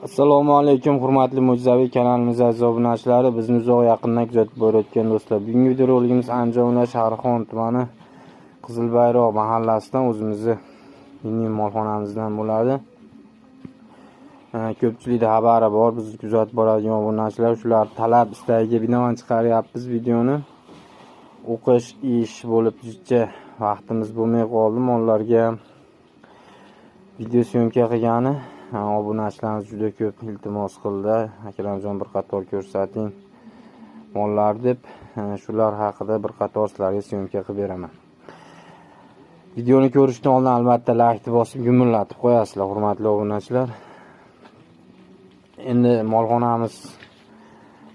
Assalomu alaykum hurmatli mo'jizaviy kanalimiz aziz obunachilari, bizni uzoq yaqindan kuzatib borayotgan do'stlar. Bugungi videorolikimiz Andijon viloyati Shahrixon tumani Qizilbayroq mahallasidan o'zimizni mini molxonamizdan bo'ladi. Ko'pchilikda xabari bor, bizni kuzatib boradigan obunachilar shular talab istagiga binoan chiqaryapmiz videoni. O'qish, ish bo'lib jicha vaqtimiz bo'lmay qoldi. Mollarga video syomka qilgani obunachilarimiz juda ko'p iltimos qildi. Akramjon bir qator ko'rsating mollar deb, shular haqida bir qator sizlarga syomka qilib beraman. Videoni ko'rishdan oldin albatta like bosib gumillatib qo'yasizlar, hurmatli obunachilar. Endi molxonamiz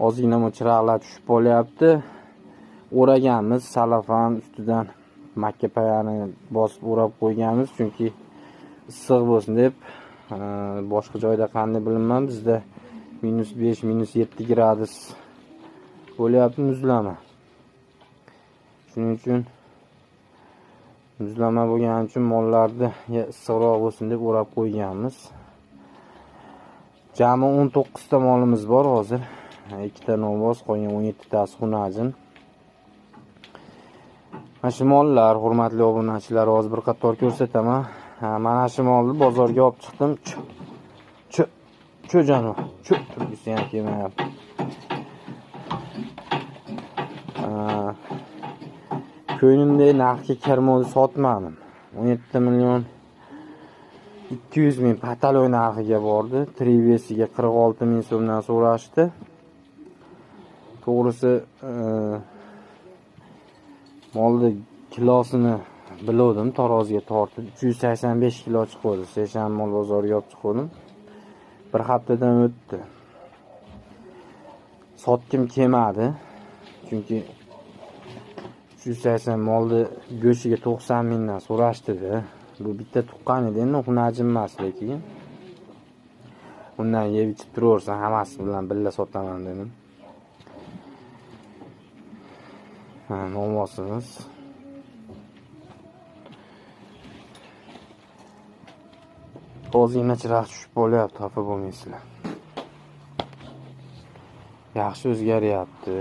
ozgina chiroqlar tushib qolyapti. O'raganmiz, salafan ustidan makka payani bosib o'rab qo'yganmiz, chunki issiq bo'lsin deb. Boshqa joyda qanday bilmayman, bizda -5, -7 gradus bo'lyapti muzlama. Shuning uchun muzlama bo'lgani uchun mollarni issiqroq bo'lsin deb o'rab qo'yganmiz. Jami 19 ta molimiz bor hozir. 2 ta novvoz, qolgan 17 tasi xunajin. Mana shu mollar, hurmatli obunachilar, hozir bir qator ko'rsataman. Mana shu molni bozorga olib chiqdim. Chu jonim, chu turgisi ham kelmayapti. Ko'nglimdagi narxga kirmoni sotmadim. 17 million 200 ming pataloy narxiga bordi. Trivesiga 46 ming so'mdan so'rashdi. To'g'risi, molni kilosini biluvdim, taroziga tortib 385 kilo chiqdi. Seshanba mol bozoriga olib chiqdim. Bir haftadan o'tdi. Sotkim kelmadi. Chunki 380 molni go'shiga 90 mingdan so'rashdi-da. Bu bitta tuqqan edi, endi xunajin emas, lekin undan yeb ichib turaversan, hammasi bilan birga sotaman dedim. Ha, novvosimiz. Ozgina chiroq tushib qolyapti, xafa bo'lmaysizlar. Yaxshi o'zgaryapti.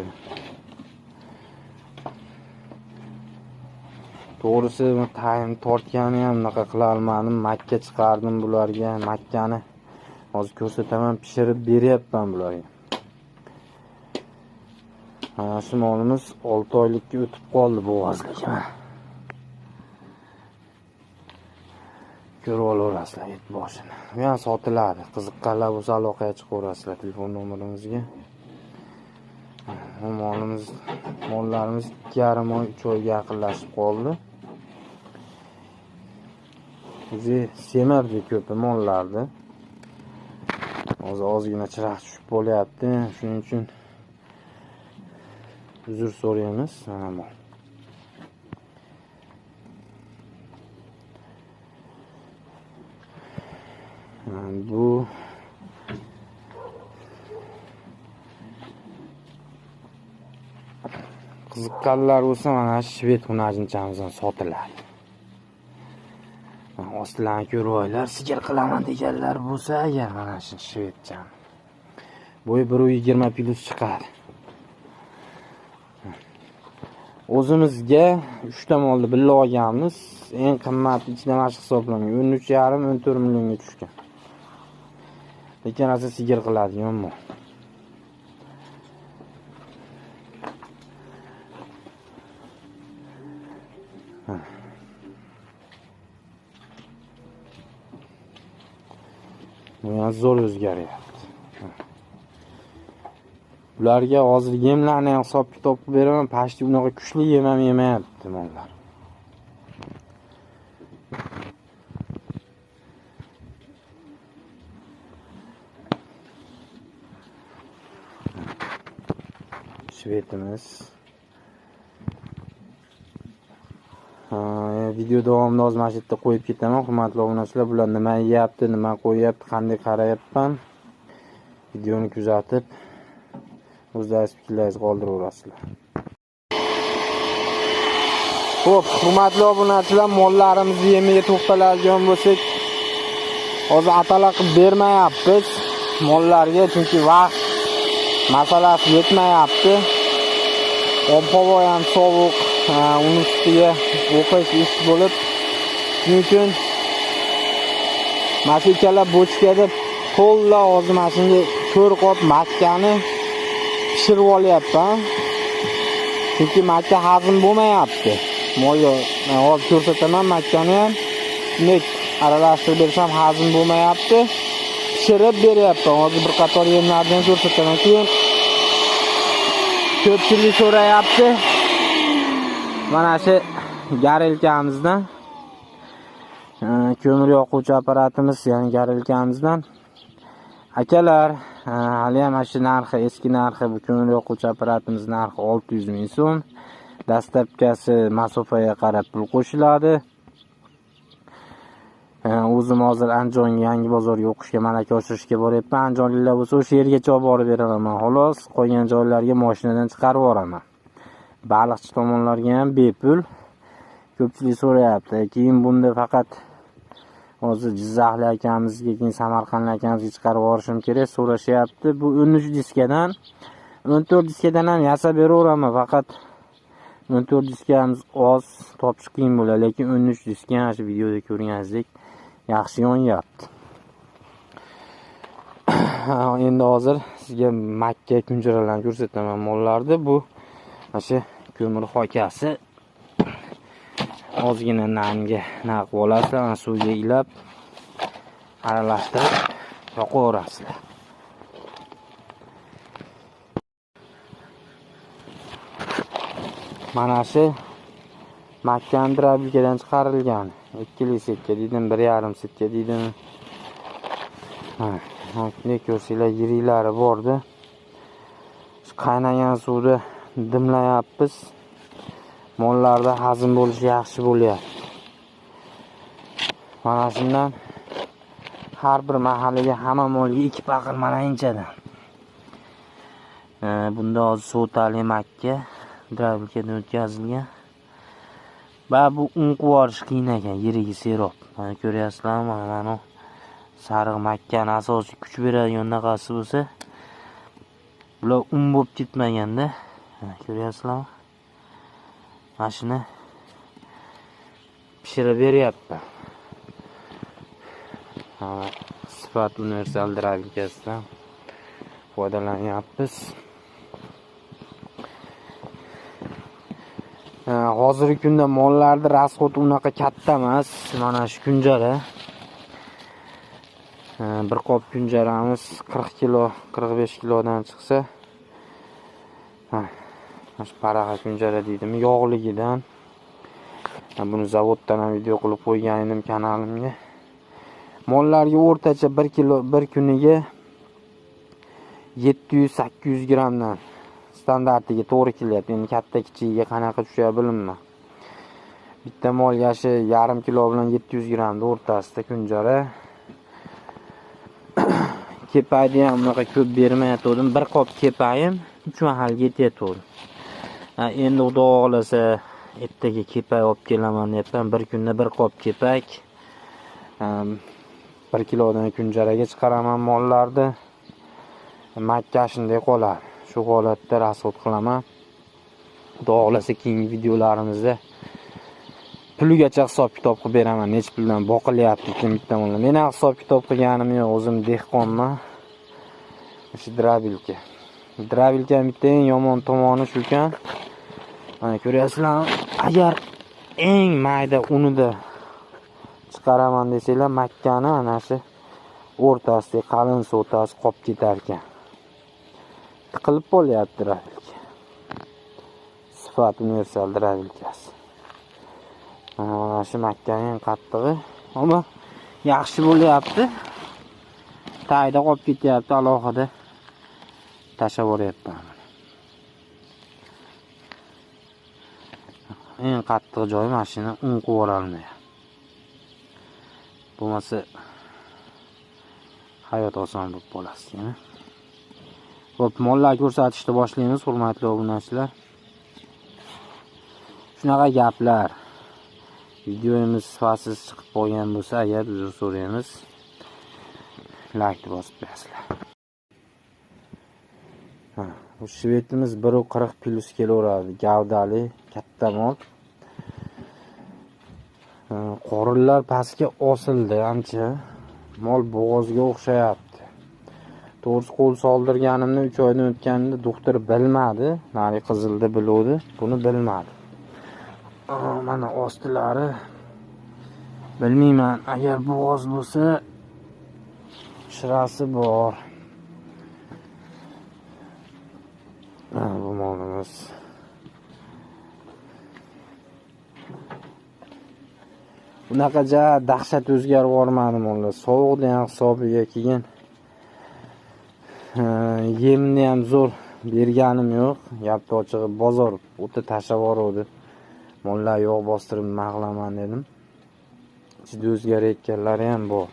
To'g'risi, taym tortgani ham unaqa qila olmadim. Makka chiqardim bularga. Makkani hozir ko'rsataman, pishirib beryapman bularga. Mana shu molimiz 6 oylikka o'tib qoldi bo'g'ozligi. Ko'rib olaverasizlar et boshini. Bu ham sotiladi. Qiziqqanlar bo'lsa aloqaga chiqaverasizlar telefon nomerimizga. Bu molimiz, mollarimiz 2,5 oy, 3 oyga yaqinlashib qoldi. O'zi semirdi ko'pi mollarni. Hozir ozgina chiroq tushib bo'lyapti. Shuning uchun uzr so'raymiz. Mana mol. Bu qiziqqanlar bo'lsa mana shu shved xunajinchamiz ham sotiladi. Ostlarni ko'rib olinglar, sigir qilaman deganlar bo'lsa agar mana shu shvedcham. Bo'yi 1.20 plus chiqadi. O'zimizga 3 ta molni birga olganmiz. Eng qimmat ichida mana shu hisoblangan. 13,5, 14 millionga tushgan. Lekin rosa sigir qiladigan mol. Bu ham zo'r o'zgaryapti. Ularga hozir yemlarni ham hisob kitob qilib beraman. Pashti unaqa kuchli yem ham yemayapti mollar. Shvedimiz. Video davomida hozir mana shu yerda qo'yib ketaman. Hurmatli obunachilar, bular nima yeyapti, nima qo'yapti, qanday qarayapman. Videoni kuzatib, o'zlaringiz fikrlaringizni qoldiraverasizlar. Xo'p, hurmatli obunachilar, mollarimizni yemiga to'xtaladigan bo'lsak, hozir atala qilib bermayapmiz. Mollarga, chunki vaqt masalasi yetmayapti. Ob-havo ham sovuq, uni ustiga o'qish ish bo'lib, shuning uchun mana shu ikkala bochkada to'la hozir mana shunga 4 qop makkani pishirib olyapman. Chunki makka hazm bo'lmayapti. Molga hozir ko'rsataman makkani ham. Bunday aralashtirib bersam hazm bo'lmayapti. Pishirib beryapman. Hozir bir qator yemlarni ham ko'rsataman. Keyin ko'pchilik so'rayapti. Mana shu garilkamizdan, ko'mir yoquvchi apparatimiz, ya'ni garilkamizdan. Akalar, hali ham mana shu narxi, eski narxi, bu ko'mir yoquvchi apparatimiz narxi 600 ming so'm. Dastlabkasi masofaga qarab pul qo'shiladi. O'zim hozir Andijonga, yangi bozorga o'qishga, malaka oshirishga boryapman. Andijonliklar bo'lsa o'sha yergacha olib borib beraman. Xolos, qolgan joylarga mashinadan chiqarib yuboraman. Baliqchi tomonlarga ham bepul. Ko'pchilik so'rayapti. Keyin bunda faqat hozir Jizzaxli akamizga, keyin Samarqandli akamizga chiqarib yuborishim kerak, so'rashyapti. Bu 13 diskadan, 14 diskadan ham yasab beraveraman, faqat 14 diskamiz oz, topish qiyin bo'ladi, lekin 13 diska mana shu videoda ko'rganingizdek yaxshi yonyapti. Endi hozir sizga makka kunjaralarni ko'rsataman mollarni. Bu mana shu ko'mir xokasi. Ozgina nanga naq olasizlar, mana suvga ilab aralashtirib yoqaverasizlar. Mana shu makkani drabilkadan chiqarilgan. 2 setka dedim, 1,5 setka dedim. Ha, ne ko'rsanglar yiriklari bordi. Shu qaynagan suvda dimlayapmiz. Mollarda hazm bo'lishi yaxshi bo'lyapti. Mana shundan har bir mahallaga, hamma molga 2 paqir mana inchadan. Bunda hozir so'tali makka drabilkadan o'tkazilgan. Va bu un quvorish qiyin ekan, yirigi serob. Mana ko'ryapsizlarmi, mana bu sariq makkani asosiy kuch beradigan naqasi bo'lsa, bular un bo'lib ketmaganda, mana ko'ryapsizlarmi? Mana shuni pishirib beryapman. Sifat universal drabilkasidan foydalanyapmiz. Hozirgi kunda mollarni rasxodi unaqa katta emas. Mana shu kunjara. Bir qop kunjaramiz 40 kilo, 45 kilodan chiqsa, mana shu paraxa kunjara deydimi, yog'ligidan. Buni zavoddan ham video qilib qo'ygan edim kanalimga. Mollarga o'rtacha 1 kilo bir kuniga 700-800 grammdan standartiga to'g'ri kelyapti. Endi katta kichigiga qanaqa tushadi bilinmaydi. Bitta mol yashi yarim kilo bilan 700 grammning o'rtasida kunjara. Kepayni ham unaqa ko'p bermayotgandim. Bir qop kepayim 3 mahalga yetayotgandim. Endi Xudo xohlasa ertaga kepak olib kelaman deyapman. Bir kunda bir qop kepak, 1 kilodan kunjaraga chiqaraman mollarni. Makka shunday qoladi. Shu holatda rasxod qilaman. Xudo xohlasa keyingi videolarimizda puligacha hisob kitob qilib beraman. Necha puldan boqilyapti kim bitta mollar. Men ham hisob kitob qilganim yo'q, o'zim dehqonman. Shu drabilka. Drabilka bitta eng yomon tomoni shu ekan. Mana ko'ryapsizlar, agar eng mayda unida chiqaraman desanglar, makkani ana shu o'rtasidagi qalin so'tasi qolib ketar ekan. Tiqilib qolyapti drabilka. Sifat universal drabilkasi. Mana shu makkaning qattig'i, ammo yaxshi bo'lyapti. Tagida qolib ketyapti, alohida tashlab yuboryapman. Eng qattiq joyi mana shuni un qilib yuborolmayapti. Bo'lmasa hayot oson bo'lib qolasiz, yana. Xo'p, mollar ko'rsatishni boshlaymiz, hurmatli obunachilar. Shunaqa gaplar. Videomiz sifatsiz chiqib qolgan bo'lsa, agar uzr so'raymiz. Like bosib qo'yasizlar. Bu shvedimiz 1.40 plus kelaveradi. Gavdali, katta mol. Qorinlar pastga osildi ancha. Mol bo'g'ozga o'xshayapti. To'g'risi qo'l soldirganimni 3 oydan o'tganida doktor bilmadi. Nari qizilda biluvdi, buni bilmadi. Mana ostilari bilmayman, agar bo'g'oz bo'lsa shirasi bor. Bu molimiz. Bunaqa ja dahshat o'zgarib yubormadi mollar. Sovuqni ham hisobiga keyin yemni ham zo'r berganim yo'q. Gapni ochig'i bozor o'ta tashlab yuboruvdi. Mollar yo'q bostirib nima qilaman dedim. Ichida o'zgarayotganlari ham bor.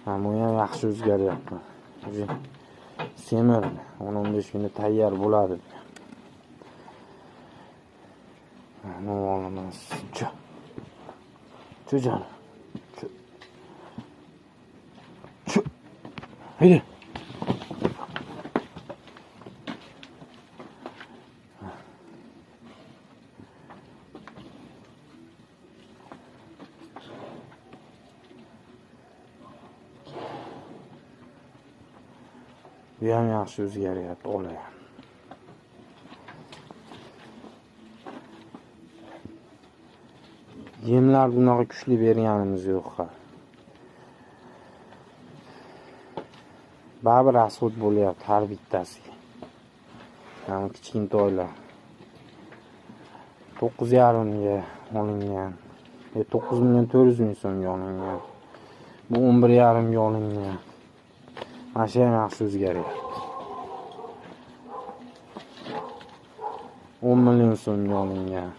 Mana bu ham yaxshi o'zgaryapti. Semir 10-15 kunda tayyor bo'ladi. Mana molimiz. Chu jonim. Chu. Chu. Haydi. Bu ham yaxshi o'zgaryapti, ola ham. Yemlar bunaqa kuchli berganimiz yo'q hali. Baribir rasxod bo'lyapti har bittasiga. Mana kichkintoylar 9,5 ga olingan. 9 million 400 ming so'mga olingan. Bu 11,5 ga olingan. Mana shu ham yaxshi o'zgaryapti. 10 million so'mga olingan.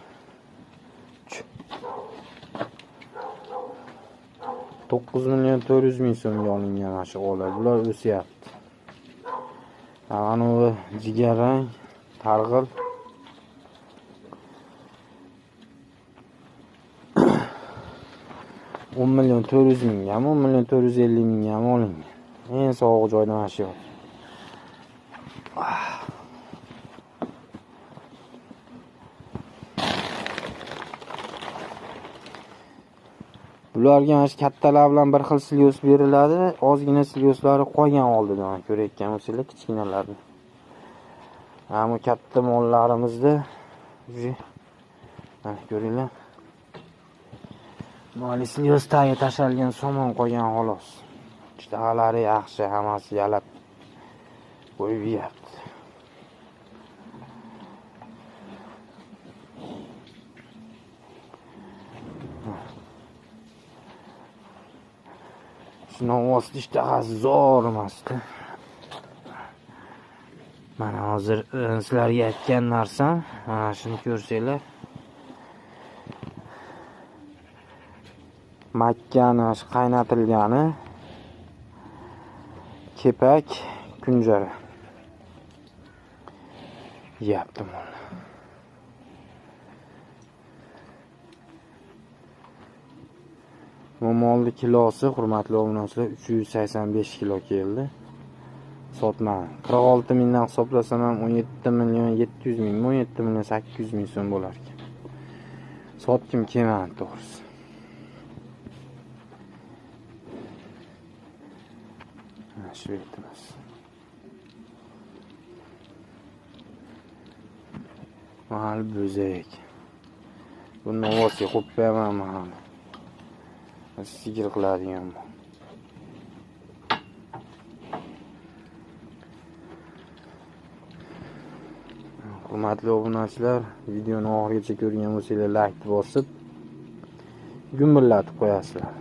9 million 400 ming so'mga olingan mana shu ola. Bular o'syapti. Ana u jigarrang, targ'il. 10 million 400 mingga, 10 million 450 mingga olingan. Eng sovuq joyda mana shu. Bularga mana shu kattalar bilan bir xil silyos beriladi. Ozgina silyoslari qolgan oldidan ko'rayotgan bo'lsanglar kichkinalarni. Mana bu katta mollarimizda mana ko'ringlar. Moli silyos tagiga tashalgan somon qolgan xolos. Ishtahalari yaxshi, hammasi yalab qo'yib yeyapti. Shuni osti ishtahasi zo'r emasdi. Mana hozir sizlarga aytgan narsam, mana shuni ko'rsanglar. Makkani qaynatilgani, kepak, kunjara yeyapti mollar. Bu molni kilosi, hurmatli obunachilar, 385 kilo keldi. Sotmadim. 46 mingdan hisoblasam ham 17 million 700 ming, 17 million 800 ming so'm bo'lar ekan. Sotkim kelmadi to'g'risi. Mana shu yerimiz. Mahal bo'zak. Buni novvosga qo'yib qo'yaman mahal. Sigir qiladigan bu. Hurmatli obunachilar, videoni oxirigacha ko'rgan bo'lsanglar, like bosib, gumbillatib qo'yasizlar.